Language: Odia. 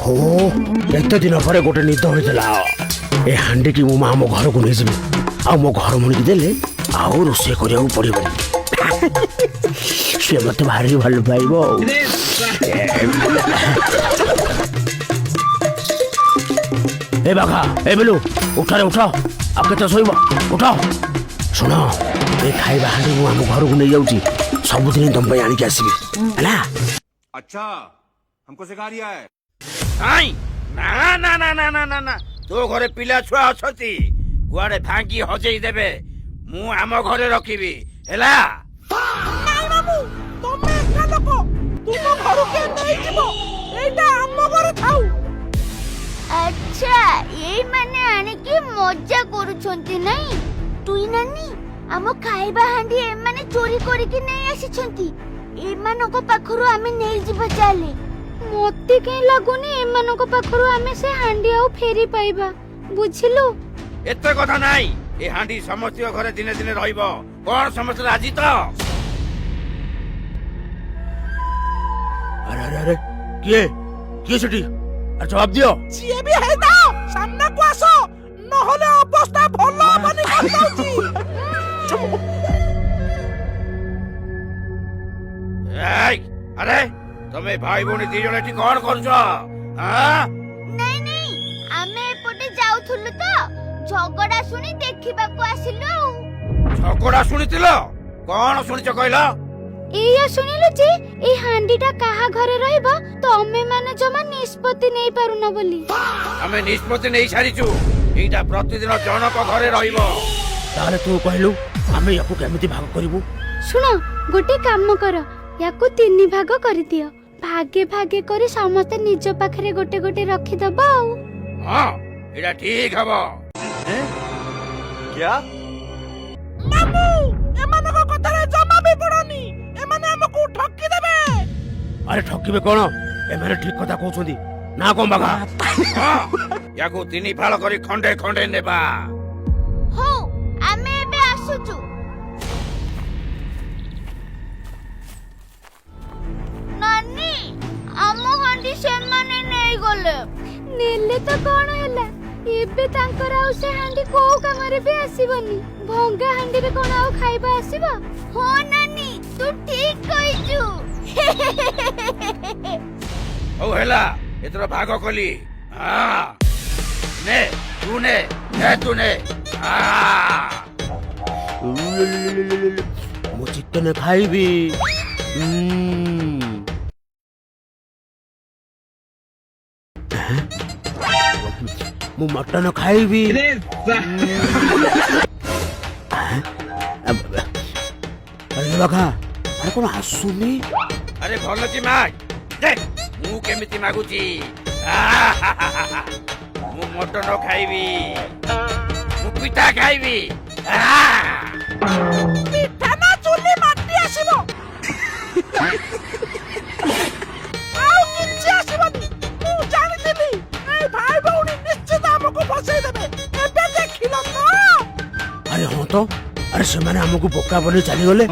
ଓହୋ, ଏତେ ଦିନ ପରେ ଗୋଟେ ନିଦ ହୋଇଥିଲା। ଏ ହାଣ୍ଡିକି ମୁଁ ମା ଆମ ଘରକୁ ନେଇଯିବି, ଆଉ ମୋ ଘର ମଣିକି ଦେଲେ ଆଉ ରୋଷେଇ କରିବାକୁ ପଡ଼ିବନି। ସେ ମତେ ଭାରି ଭଲ ପାଇବ। ଆଉ ଏ ବାଘା, ଏ ବେଲୁ, ଉଠରେ ଉଠ, ଆଉ କେତେ ଶୋଇବ? ଉଠ। ଶୁଣ, ଏ ଖାଇବା ହାଣ୍ଡି ମୁଁ ଆମ ଘରକୁ ନେଇଯାଉଛି। ସବୁଦିନ ତମ ପାଇଁ ଆଣିକି ଆସିବି, ହେଲା? अच्छा, हमको सिखा रिया है। ନାଇଁ, ନା ନା ନା ନା ନା ନା ନା, ତୋ ଘରେ ପିଲା ଛୁଆ ଅଛନ୍ତି, କୁଆଡେ ଭାଙ୍ଗି ହଜେଇ ଦେବେ। ମୁଁ ଆମ ଘରେ ରଖିବି, ହେଲା? ନାଇଁ ମାମୁଁ, ତମେ ଏକା ଲୋକ, ତୁମ ଘରୁ କିଏ ନେଇଯିବ? ଏଇଟା ଆମ ଘରେ ଥାଉ। ଆଚ୍ଛା, ଏଇମାନେ ଆଣିକି ମଜା କରୁଛନ୍ତି ନାଇଁ? ତୁଇ ନାନୀ, ଆମ ଖାଇବା ହାଣ୍ଡି ଏମାନେ ଚୋରି କରିକି ନେଇ ଆସିଛନ୍ତି। ଏମାନଙ୍କ ପାଖରୁ ଆମେ ନେଇଯିବା ଚାଲେ। ମତେ କାହିଁ ଲାଗୁନି ଏମାନଙ୍କ ପାଖରୁ ଆମେ ସେ ହାଣ୍ଡି ଆଉ ଫେରି ପାଇବା, ବୁଝିଲୁ? ଏତେ କଥା ନାଇଁ, ଏ ହାଣ୍ଡି ସମସ୍ତଙ୍କ ଘରେ ଦିନେ ଦିନେ ରହିବ। କଣ, ସମସ୍ତେ ରାଜି ତ? ଆରେ ଆରେ ଆରେ, କିଏ କିଏ ସେଠି? ଆରେ ଜବାବ ଦିଅ। ଯିଏ ବି ହେଇଥାଅ, ସାମ୍ନାକୁ ଆସ, ନହେଲେ ଅବସ୍ଥା ଭଲ ହବନି କହିଦଉଛି। ଏଇ, ଆରେ ତମେ ଭାଇ ଭଉଣୀ ଦି ଜଣ ଏଠି କଣ କରୁଛ ଆଁ? ନାଇଁ ନାଇଁ, ଆମେ ଏପଟେ ଯାଉଥିଲୁ ତ, ଝଗଡା ଶୁଣି ଦେଖିବାକୁ ଆସିଲୁ ଆଉ। ଝଗଡା ଶୁଣିଥିଲ? କଣ ଶୁଣିଛ କହିଲ? ଏଇଆ ଶୁଣିଲୁ ଯେ ଏଇ ହାଣ୍ଡିଟା କାହା ଘରେ ରହିବ ତମେ ମାନେ ଜମା ନିଷ୍ପତ୍ତି ନେଇ ପାରୁନ ବୋଲି। ଆମେ ନିଷ୍ପତ୍ତି ନେଇ ସାରିଛୁ, ଏଇଟା ପ୍ରତିଦିନ ଜଣକ ଘରେ ରହିବ। ତାହେଲେ ତୁ କହିଲୁ, ଆମେ ୟାକୁ କେମିତି ଭାଗ କରିବୁ? ଶୁଣ, ଗୋଟେ କାମ କର, ୟାକୁ ତିନି ଭାଗ କରିଦିଅ। ଭାଗେ ଭାଗେ କରି ସମସ୍ତେ ନିଜ ପାଖରେ ଗୋଟେ ଗୋଟେ ରଖିଦବ ଆଉ। ହଁ, ଏଇଟା ଠିକ ହବ। क्या? ମାମୁଁ, ଏମାନଙ୍କ କଥାରେ ଜମା ବି ପଡନି, ଏମାନେ ଆମକୁ ଠକି ଦେବେ। ଆରେ ଠକିବେ କଣ, ଏମାନେ ଠିକ କଥା କହୁଛନ୍ତି ନା କଣ ବାଘା? ହଁ, ୟାକୁ ତିନି ଫାଳ କରି ଖଣ୍ଡେ ଖଣ୍ଡେ ନେବା। ହଉ, ଆମେ ଏବେ ଆସୁଛୁ। ନାନୀ, ଆମ ହାଣ୍ଡି ସେମାନେ ନେଇଗଲେ। ନେଲେ ତ କଣ ହେଲା, ଏବେ ତାଙ୍କର ଆଉ ସେ ହାଣ୍ଡି କୋଉ କାମରେ ବି ଆସିବନି। ଭଙ୍ଗା ହାଣ୍ଡିରେ କଣ ଆଉ ଖାଇବା ଆସିବ? ହଁ ନାନୀ, ତୁ ଠିକ କହିଛୁ। ହଉ ହେଲା, ଏଥର ଭାଗ କଲି। ହଁ, ନେ, ତୁ ନେ, ନେ, ତୁ ନେ। ମୁଁ ଚିକେନ ଖାଇବି। ମୁଁ ମଟନ ଖାଇବି। ଆରେ ବାଘା, ଆରେ କଣ ଆସୁନି? ଆରେ ଭଲ କି ମାଗ ଦେ, ମୁଁ କେମିତି ମାଗୁଛି। ମୁଁ ମଟନ ଖାଇବି, ମୁଁ ପିଠା ଖାଇବି। ପିଠା ନା ଚୁଲି ମାଟି ଆସିବ, ଆଉ କିଛି ଆସିବନି। ମୁଁ ଜାଣିଥିଲି ଏଇ ଭାଇ ଭଉଣୀ ନିଶ୍ଚିତ ଆମକୁ ଫସେଇ ଦେବେ। ଏବେ ଦେଖିଲ ତ? ଆରେ ହଁ ତ, ଆରେ ସେମାନେ ଆମକୁ ବୋକା ବନେଇ ଚାଲିଗଲେ।